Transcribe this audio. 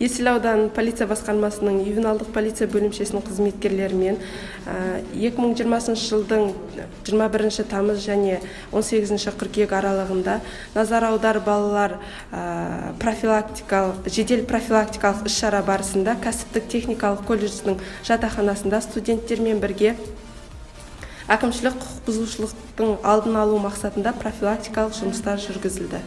Есіл ауданы полиция басқармасының ювеналдық полиция бөлімшесінің қызметкерлерімен 2020 жылдың 21 тамыз және 18 қыркүйек аралығында «Назар аудар, балалар» профилактикалық, жедел профилактикалық іс шара барысында кәсіптік техникалық колледждің жатақханасында студенттермен бірге әкімшілік құқық бұзушылықтың алдын алу мақсатында профилактикалық жұмыстар жүргізілді.